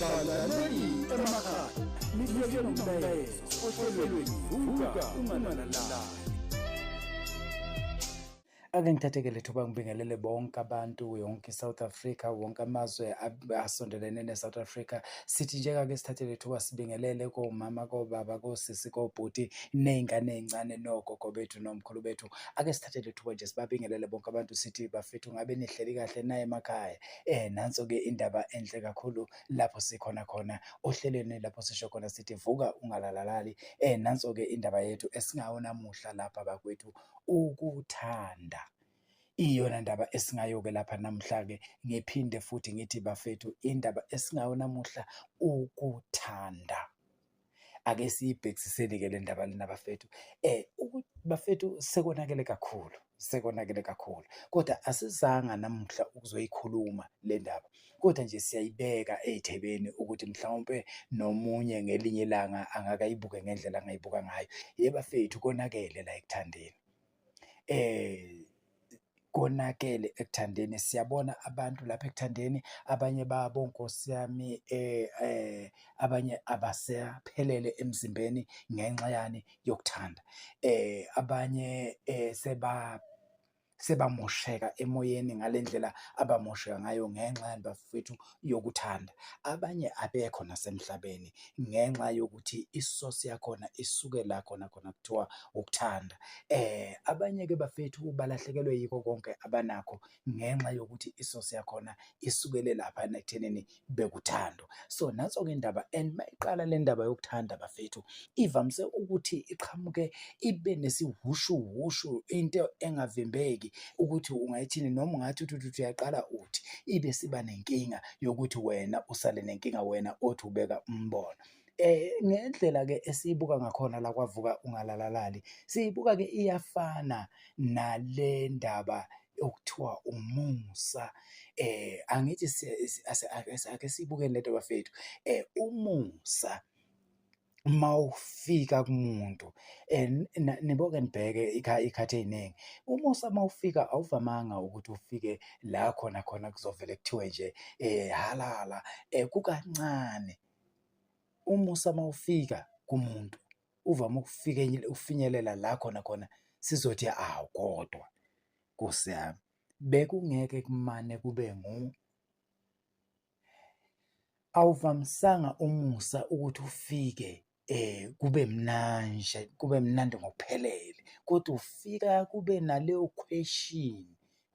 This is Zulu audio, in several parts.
Balaleli emakhaya, nifike nomlayezo ohlelweni Vuka Ungalalali. Ake ngithatheke lethuba ngibingelele bonke abantu, yonke i-South Africa, wonke amazwe asondelene ne-South Africa. Sithi nje ake sithathe lethuba sibingelele komama, kobaba, kosisi, kobhuti, ney'ngane ey'ncane, nogogo bethu, nomkhulu bethu. Ake sithathe lethuba nje sibabingelele bonke abantu sithi bafethu ngabe nihleli kahle na emakhaya? Nanso-ke indaba enhle kakhulu lapho sikhona khona ohlelweni lapho sisho khona sithi vuka ungalalalali. Nanso-ke indaba yethu esingayo namuhla lapha bakwethu, ukuthanda. Iyona ndaba esingayo-ke lapha namuhla-ke, ngiphinde futhi ngithi bafethu indaba esingayo namuhla ukuthanda. Ake siyibhekisiseni-ke le ndaba lena bafethu. Bafethu sekonakele kakhulu, sekonakele kakhulu, kodwa asizanga namuhla ukuzoyikhuluma le ndaba, kodwa nje siyayibeka ey'thebeni ukuthi mhlawumpe nomunye ngelinye ilanga angake ayibuke ngendlela angayibuka ngayo. Ye bafethu konakele la ekuthandeni. Konakele ekuthandeni, siyabona abantu lapha ekuthandeni, abanye babo Nkosi yami abanye abasaphelele emzimbeni ngenxa yani yokuthanda. Abanye sebamosheka emoyeni ngale ndlela abamosheka ngayo ngenxa yani bafowethu yokuthanda. Abanye abekho nasemhlabeni ngenxa yokuthi isosi yakhona isuke la khona khona kuthiwa ukuthanda. Abanye-ke bafethu balahlekelwe yiko konke abanakho ngenxa yokuthi isosi yakhona isukele laphana ekuthenini bekuthandwa. So nanso-ke indaba and mayiqala le ndaba yokuthanda bafethu ivamise ukuthi iqhamuke ibe nesihhushuhhushu into engavimbeki ukuthi ungayithini noma ungathi uthi uthi uyaqala uthi ibe siba nenkinga yokuthi wena usale nenkinga wena othi ubeka umbono. Ngendlela-ke esiyibuka ngakhona la kwaVuka Ungalalalali, siyibuka-ke iyafana nale ndaba okuthiwa umusa. Angithi ake siyibukeni lento bafethu. Umusa mawufika kumuntu niboke nibheke iy'khathi ey'ningi, umusa mawufika awuvamanga ukuthi ufike la khona khona kuzovele kuthiwe nje halala, kukancane. Umusa mawufika kumuntu uvame ukufinyelela la khona khona sizothi awu kodwa Nkosi yami, bekungeke kumane kube . Awuvamisanga umusa ukuthi ufike kube mnanje, kube mnandi ngokuphelele, kodwa ufika kube naleyo question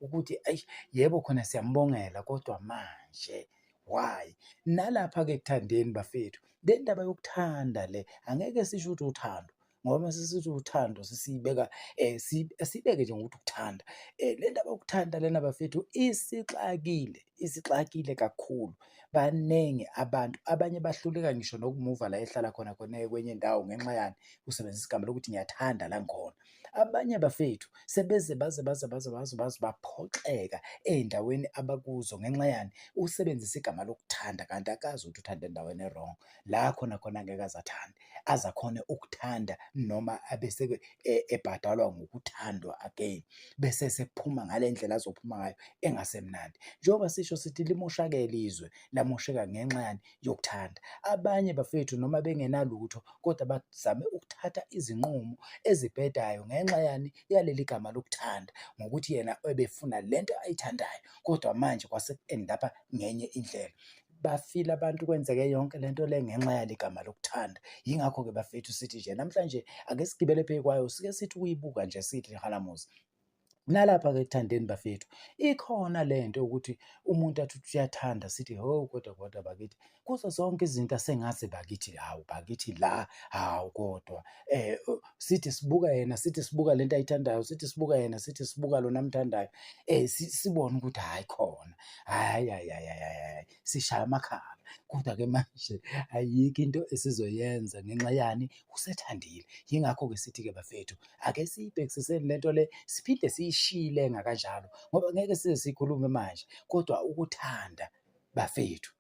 ukuthi eish, yebo khona siyambongela kodwa manje why? Nalapha-ke ekuthandeni bafethu, le ndaba yokuthanda le angeke sisho ukuthi uthando ngoba uma sesithi uthando sesiyibeka siyibeke nje ngokuthi ukuthanda. Le ndaba yokuthanda lena bafethu isixakile, isixakile kakhulu. Baningi abantu, abanye bahluleka ngisho nokumuva la ehlala khona khona kwenye indawo ngenxa yani? Usebenzisa igama lokuthi ngiyathanda la ngikhona. Abanye bafethu sebeze baze baze baze baze baze baphoxeka ey'ndaweni abakuzo ngenxa yani? Usebenzisa igama lokuthanda kanti akazi ukuthi uthanda endaweni e-wrong, la khona khona angeke aze athande. Aze akhone ukuthanda noma abe ebhadalwa ngokuthandwa again, bese esephuma ngale ndlela azophuma ngayo engasemnandi. Njengoba sisho sithi limoshakele izwe, lamosheka ngenxa yani? Yokuthanda. Abanye bafethu noma bengenalutho kodwa bazame ukuthatha izinqumo ezibhedayo ngenxa yani? Yaleli gama lokuthanda, ngokuthi yena ebefuna lento ayithandayo kodwa manje kwase ku-end-apha ngenye indlela. Bafile abantu kwenzeke yonke lento le ngenxa yale gama lokuthanda. Yingakho-ke bafethu sithi nje namhlanje ake sigibele phezu kwayo, sike sithi ukuyibuka nje sithi halamuzi. Nalapha-ke ekuthandeni bafethu ikhona le nto yokuthi umuntu athi uthi uyathanda sithi ho kodwa kodwa bakithi kuzo zonke izinto asengaze bakithi hawu bakithi la hawu kodwa sithi sibuka yena sithi sibuka lento ayithandayo sithi sibuka yena sithi sibuka lona amthandayo sibone ukuthi hhayi khona hhayi hhayi hhayi hhayi hhayi sishaya amakhala kodwa-ke manje ayikho into esizoyenza ngenxa yani? Usethandile. Yingakho-ke sithi-ke bafethu ake siyibhekisiseni le nto le siphinde siyishiyile ngakanjalo ngoba ngeke size siyikhulume manje kodwa ukuthanda bafethu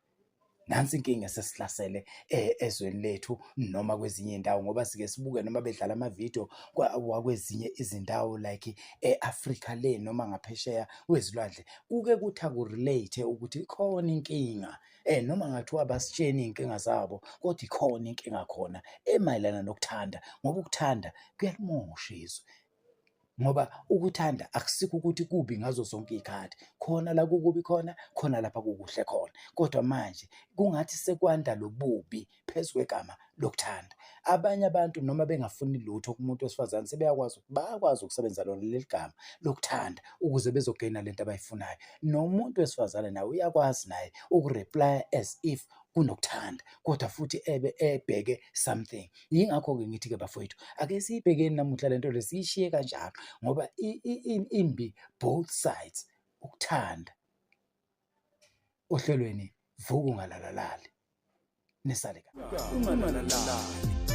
Nansi inkinga esesihlasele ezweni lethu noma kwezinye iy'ndawo ngoba sike sibuke noma bedlala amavidiyo wakwezinye izindawo like e-Afrika le noma ngaphesheya kwezilwandle, kuke kuthi aku-relate ukuthi ikhona inkinga noma ngathiwa abasitsheni iy'nkinga zabo kodwa ikhona inkinga khona emayelana nokuthanda ngoba ukuthanda kuyalimosha izwe. Ngoba ukuthanda akusikho ukuthi kubi ngazo zonke iy'khathi, khona la kukubi khona, khona lapha kukuhle khona. Kodwa manje kungathi sekwanda lobubi phezu kwegama lokuthanda. Abanye abantu noma bengafuni lutho kumuntu wesifazane sebeyakwazi bayakwazi ukusebenzisa lona leli gama lokuthanda ukuze bezogeyina lento abayifunayo. Nomuntu wesifazane naye uyakwazi naye uku-reply-a as if kunokuthanda kodwa futhi ebe ebheke something. Yingakho-ke ngithi-ke bafowethu, ake siyibhekeni namuhla le nto le siyishiye kanjalo ngoba imbi both sides. Ukuthanda ohlelweni vuka ungalalalali nisale kahle. Ungalalali.